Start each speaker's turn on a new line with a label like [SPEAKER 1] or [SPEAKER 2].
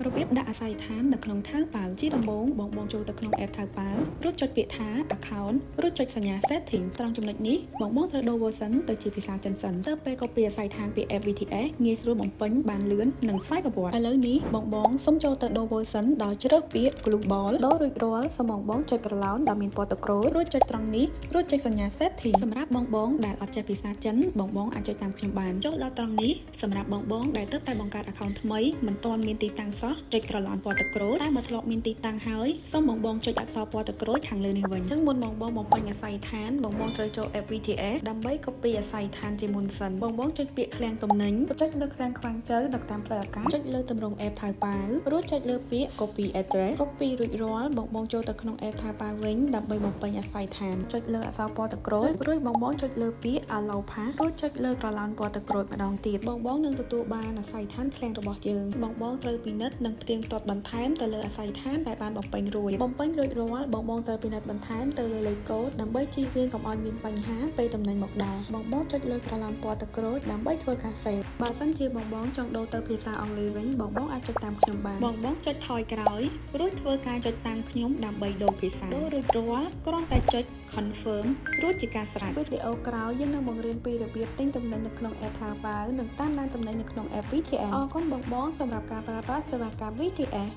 [SPEAKER 1] របៀបដាក់អាសយដ្ឋាននៅក្នុង Taobao ជាដំបូងបងបងចូលទៅក្នុង app Taobao រួចចុចពាក្យថា account រួចចុចសញ្ញា setting ត្រង់ចំណុចនេះបងបងត្រូវដូរ version ទៅជាភាសាចិនសិនទៅពេល copy អាសយដ្ឋានពី app VTS ងាយស្រួលបំពេញបានលឿននិងស្វ័យប្រវត្តិឥឡូវនេះបងបងសូមចូលទៅដូរ version ដោយជ្រើសពាក្យ global ដូររួចរាល់សូមបងបងចុចក្រឡោនដែលមានពណ៌ទឹកក្រូចរួចចុចត្រង់នេះរួចចុចសញ្ញា setting សម្រាប់បងបងដែលអត់ចេះភាសាចិនបងបងអាចចុចតាមខ្ញុំបានចូលដល់ត្រង់នេះសម្រាប់បងបងដែលទើបតែបង្កើត account ថ្មីមិនទាន់មានទីតាំងសោះចុចក្រឡោនពណ៌ទឹកក្រូចតែមកធ្លាប់មានទីតាំងហើយសូមបងបងចុចអក្សរពណ៌ទឹកក្រូចខាងលើនេះវិញអញ្ចឹងមុនបងបងបំពេញអាស័យដ្ឋានបងបងត្រូវចូល app VTS ដើម្បី copy អាស័យដ្ឋានជាមុនសិនបងបងចុចពាក្យឃ្លាំងទំនិញចុចលើឃ្លាំងខ្វាងចៅដឹកតាមផ្លូវអាកាសចុចលើទម្រង់ app Taobao រួចចុចលើពាក្យ copy address copy រួចរាល់បងបងចូលទៅក្នុង app Taobao វិញដើម្បីបំពេញអាស័យដ្ឋានចុចលើអក្សរពណ៌ទឹកក្រូចរួចបងបងចុចលើពាក្យ allow pass រួចចុចលើក្រឡោនពណ៌ទឹកក្រូចម្ដងទៀតបងបងនឹងទទួលបានអាស័យដ្ឋានឃ្លាំងរបស់យើងបងបងត្រូវពិនិត្យនិងផ្ទៀងផ្ទាត់បន្ថែមទៅលើអាស័យដ្ឋានដែលបានបំពេញរួចបំពេញរួចរាល់បងបងត្រូវពិនិត្យបន្ថែមទៅលើលេខកូដដើម្បីជៀសវាងកុំឲ្យមានបញ្ហាពេលទំនិញមកដល់បងបងចុចលើក្រឡោនពណ៌ទឹកក្រូចដើម្បីធ្វើការ save បើសិនជាបងបងចង់ដូរទៅភាសាអង់គ្លេសវិញបងបងអាចចុចតាមខ្ញុំបានបងបងចុចថយក្រោយរួចធ្វើការចុចតាមខ្ញុំដើម្បីដូរភាសាដូររួចរាល់គ្រាន់តែចុច confirm រួចជាការស្រេចវីដេអូក្រោយយើងនឹងបង្រៀនពីរបៀបទិញទំនិញនៅក្នុង app Taobao និងតាមដានទំនិញនៅក្នុង app VTS អរគុណបងបងសម្រាប់ការប្រើប្រាស់សេវាកម្ម VTS។